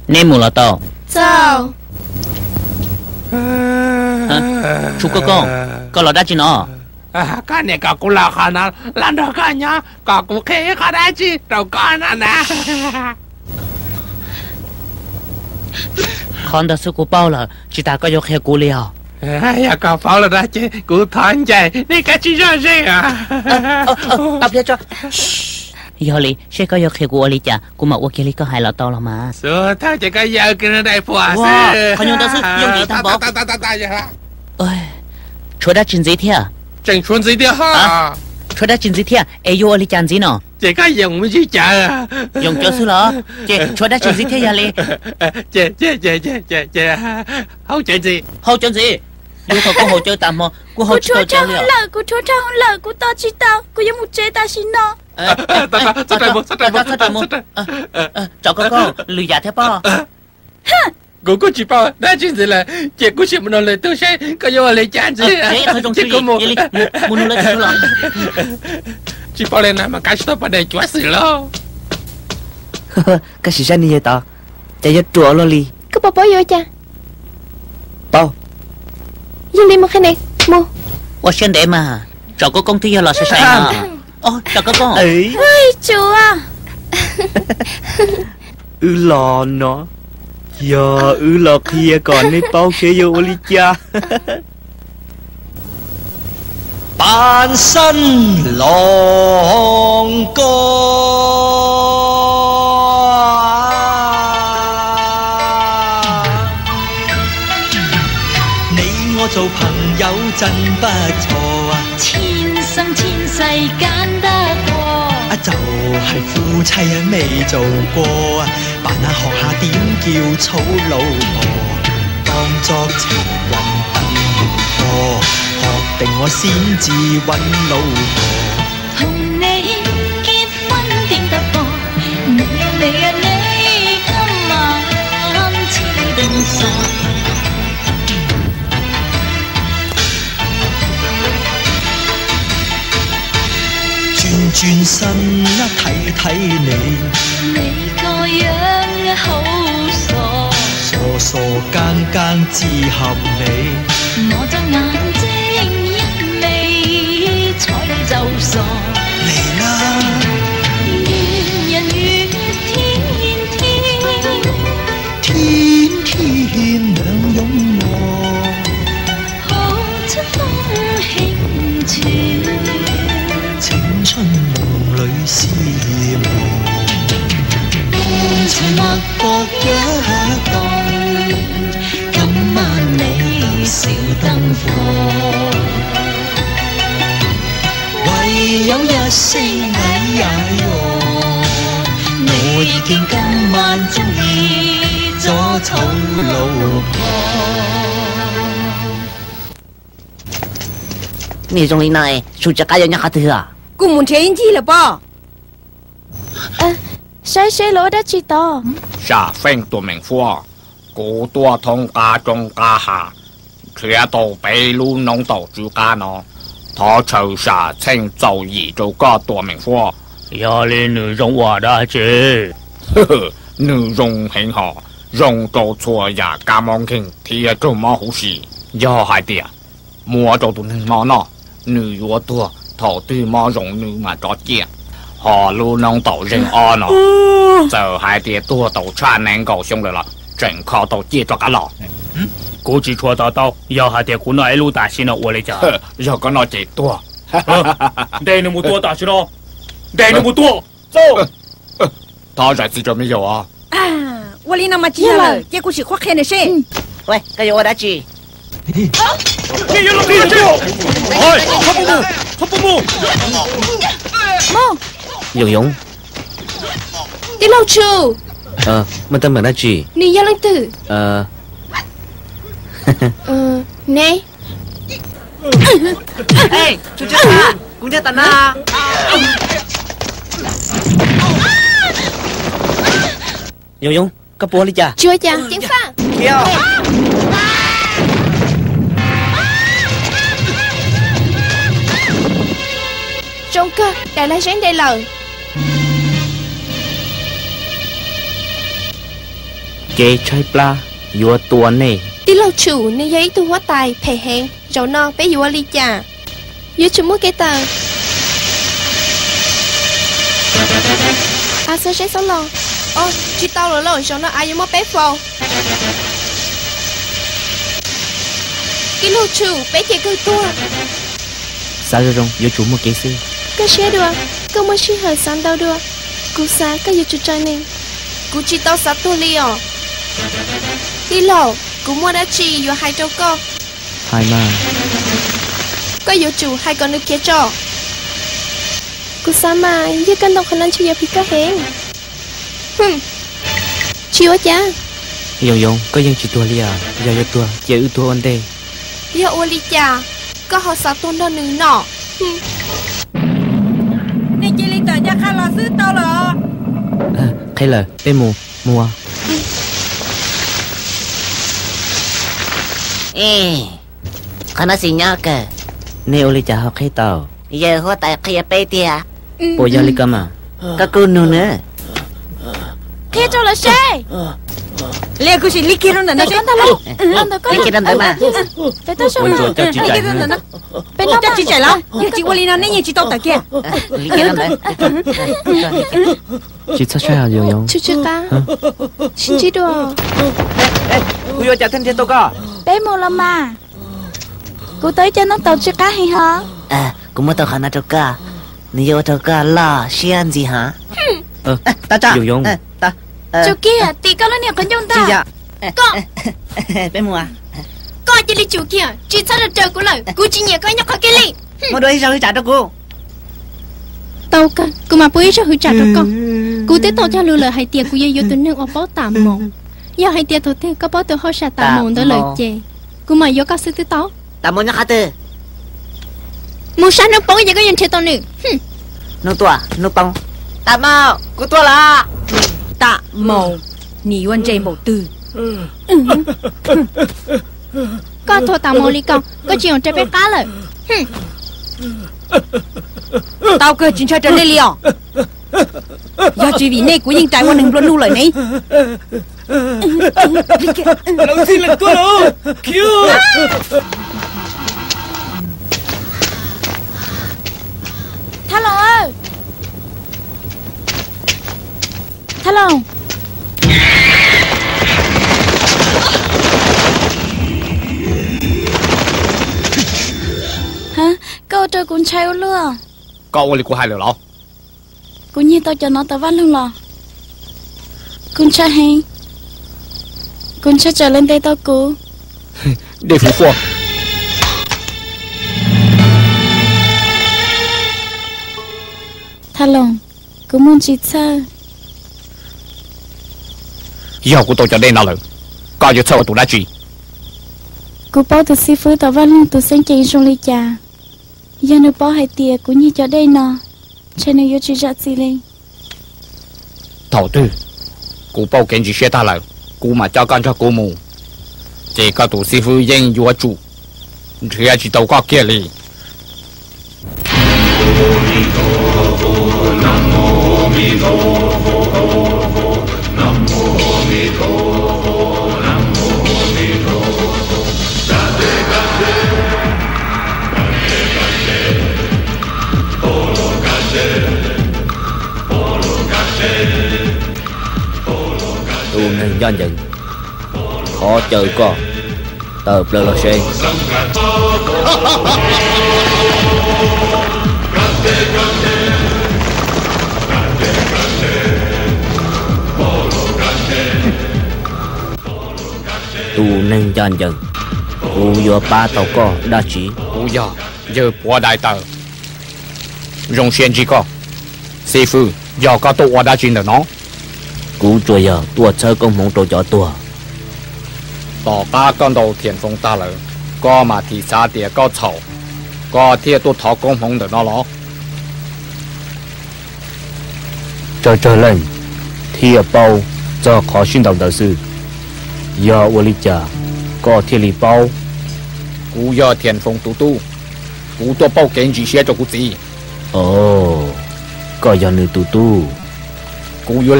Neb mus los tau. Txaus. Tsuj Koob Koob, koj los dab tsi no? Koj niam kom kuv los qhov no los nrog koj nyob, kom kuv qhia ib qho dab tsi rau koj no na. Qhov ntawd xwb kuv paub lawm, tsis tas koj yuav qhia kuv li os. Yog koj paub lawm no ces kuv thov ncaim nej kav tsij zoj zeeg. Yog li seb koj yuav qhia kuv ua li cas kuv mam ua kiag li koj hais los tau los mas. Xub thawj ces koj yaw kiag daim phuam xwb. Qhov nyuag ntawd xwb yooj yim tag npaum. Tshuav dab tsi ntxiv thiab? Tseem tshuav ntxiv thiab. Tshuav dab tsi ntxiv thiab es yuav ua li cas ntxiv no? Ces koj yoom me ntsis cawv. Yoom cawv xwb los? Ces tshuav dab tsi ntxiv thiab yog li? Ces haus cawv ntxiv. Haus cawv ntxiv? Yuav thaum koj haus cawv tas hmo kuv haus tsis tau cawv li lawm, kuv rhuav dhau lawm, kuv tos tsis tau, kuv yuav mus tsev tam sim no. Txhob rawm mus, txhob rawm mus. Tsom Koob Koob, lwm yam thiab pob. Kuv kuj tsis paub dab tsi ntxiv lawm, ces kuv sim mus nug lwm tus seb koj yuav ua li cas ntxiv. Ces kuv mus, mus nug lawv tsis tau los. Tsis paub li na mas kav tsij tuaj poj niam cuav xwm lauj. Koj sim saib ni yawg tod, cas yuav ruam luaj li. Koj puas paub yuav ua cas? Paub. Yog li mus qhia ne, mus. Ua siab ntev mas, Tsom Koob Koob twb yog los sai sai no. Tsom Koob Koob. Tsuav. Wb los no, yog wb los qhia kom nej paub seb yuav ua li cas. Pab xab los ko, neb ua tau phaj yau tsan paj tso, tsis xeeb tsis xais kab ntaj kua, tau hais fub tshais mej tsaus kua, pab nab hom hab tim kiu tshauv laus hos, toom tso tsham vas tas hos, hos teem ua xib ntsis vas laus hos, thoom neb kib fab tim tas pom, neb neb kab mas tsis deev xos. Tsw tsw xab nab thaiv thaiv neb, neb koj yeej haus xos, xos xos kaab kaab txij hab neb, mos tso nab ntxeeg yeej neb txhob zaum xos. Neb na, neb nyiam nws thib thib, thib thib neeg yoo mos, hauv tsheb foob heev tshwm, tsheb tshaj moos lawv xib mos, tsheb mas pom kiag tau, kab mas neb xwm taab fo, vais yau yaj seej nais yaj yuam, neb keeb kab mas txuj i txob txhau laus hos. Niam zoo li no, sum tsis qab yuav nyob qhov twg os? Kuj mus nrhiav ib ncig lawm pob. Saib seb lawv ua dab tsi tod. Sam Feej Tuam Meem Huab, kuv tuaj thoob qab roob qab hav, nrhiav tau peb lub noob taum tsw qab no. Thov tshawb sam txheej txaus yim rau koj Tuam Meem Huab. Yog li nws zoo ua dab tsi? Nws zoo heev hos, zoo rau txhua yam kab mob nkeeg thiab raug mob huv si. Yog hais tias muab rau tus neeg mob noj, nws yuav tuag, thaum twg mob zoo nws mam rov ciaj. Hos lub noob taum zeeg ob no, txawm hais tias tuag tau tshaj nees nkaum xyoo lawm los tseem kho tau ciaj rov qab los. Kuv tsis tshua to taub, yog hais tias kuv noj ib lub tam sim no ua li cas? Yog koj noj ces tuag. Ntes nws mus tua tam sim no, ntes nws mus tua. Thov zam txim rau me yaus os. Ua li no mas tsis yog lawm, cia kuv sim qhuab qhia nws seb koj yuav ua dab tsi. Yoov Yoov, tij laug Tsum, muaj teeb meem dab tsi? Nws yog leej twg? Ne, kuv nyob tas na. Yoov Yoov, koj puas ua li cas? Tsis ua cas, ceev faj. Zoo kawg, daim lag zeb nres lawm. Kev tshaib plab yuav tua nej. Tij laug Tshum, nws yog ib tug huab tais phem heev, zaum no peb yuav ua li cas? Yuav tsum muaj kev tawm. Av, xav zeb xav los. Tsis tau lawm lauj, zaum no av yuav muab peb faus. Tij laug Tshum, peb ces kawg tuag. Xav zoo zoo, yuav tsum muaj kev xwb. Koj siab dua, koj muaj sij hawm xav ntau dua. Kuv xav koj yuav tsum tsa neeg. Kuv tsis tau xav tuag li os. Tij laug, kuv muaj dab tsi yuav hais rau koj. Hais mas. Koj yuav tsum hais kom nws khiav tso. Kuv xav mas, yog koj ntoo qhov no ntshe yuav phim koj heev. Tsis ua cas. Yoov Yoov, koj yeej tsis tuag li as, yog yuav tuag cia wb tuag ua ntej. Yog ua li cas koj ho xav tuag nrog nws no? Nej cia li tawm ncaj qha los xwb tau lawm. Qheb lawm, peb mus, mus. Qhov no xis nyob kawg. Nej ua li cas ho qheb tau? Yawg huab tais qhia peb tiag. Puas yog li ko mas? Koj kuj nug na. Qhia rau lawv seb. Li kuv sim li kiag rau ntawm no seb. Li kiag rau ntawd mas. Li kiag rau ntawm no. Peb no coj tsis tseem los yog tsis ua li no nej yeej tsis tau tawm kiag. Tsis txhob saib os Yoov Yoov. Tsis qab. Sib ntsib dua. Kuv yuav cas thiaj nrhiav tau koj? Peb mus los mas. Kuv tau ib co noob taus tsw qab heev hos. Kuv muab tau qhov no rau koj, nws yuav ua rau koj loj siab ntxiv hos. Tsum kiag, tim koj lub niag qhov ncauj ntag. Koj, peb mus. Koj cia li tsum kiag, tsis txhob raws raws kuv lawm, kuv tsis nyiam koj nyob qhov kiag li. Muab dua ib zaug hwj tsam rau kuv. Tau kawg, kuv mam pub ib zaug hwj tsam rau koj. Kuv twb tau cog lus lawm hais tias kuv yuav yuav tus neeg uas paub tam maum. Yog hais tias thaum twg koj paub tus hauj sam tam maum ntawd lawm ces kuv mam yuav koj xwb twb tau. Tam maum nyob qhov twg? Mus saib hnub poob ces koj yuav nrhiav tau nws. Hnub tuaj hnub poob. Tam maum, kuv tuaj lawm. Tam maum, nim yuav ntse npaum twg? Koj thuam tam maum li ko, koj tsis txhob raws peb qab lawm. Tau kawg, tsis ntshai raws nej li os. Yog tsis vim nej kuv yeej rais ua neeg nplua nuj lawm ne. Thab Loos, Thab Loos. Koj ua rau kuv ntshai ua luaj. Koj ua li kuv hais lawm los? Kuv nyiag tau cov no tawm vaj loog los. Kuv ntshai heev. Kuv ntshai tsam lawv ntes tau kuv. Dej fwv fuaj. Thab Loos, kuv muaj ntsis txhawj. Yog kuv tau cov dej no lawm, koj yuav txhawj ua tus dab tsi? Kuv paub tus xib fwb tom vaj loog tus xeeb ceem zoo li cas. Yog nws paub hais tias kuv nyiag cov dej no, ntshe nws yuav tsis zam txim li. Thaum twg kuv pauj kev ntsis siab tag lawm, kuv mam coj koj nrog kuv mus, ces koj tus xib fwb yeej yuav tsum nrhiav tsis tau koj kiag li. Tus neeg ncaj ncees, thov caw koj tawm plaws los seb. Tus neeg ncaj ncees, kuv yuav pab tau koj dab tsi? Kuv yog yawg Puav Dais Taws, zoo siab ntsib koj. Xib fwb, yog koj tuaj ua dab tsi ntawm no? Kuv tsuas yog tuaj txhawb koob hmoov rau cov tuag. Tom qab koj ntaus Thiam Foos tag lawm, koj mam thim xav tias koj txhaum, koj thiaj tuaj thov koob hmoov ntawm no los? Tsawg tsawg leej thiaj paub txog qhov sib ntaus ntawd xwb. Yog ua li cas koj thiaj li paub? Kuv yog Thiam Foos tus tub, kuv tuaj pauj kev ntsis siab rau kuv txiv. Os, koj yog nws tus tub. Kuv yuav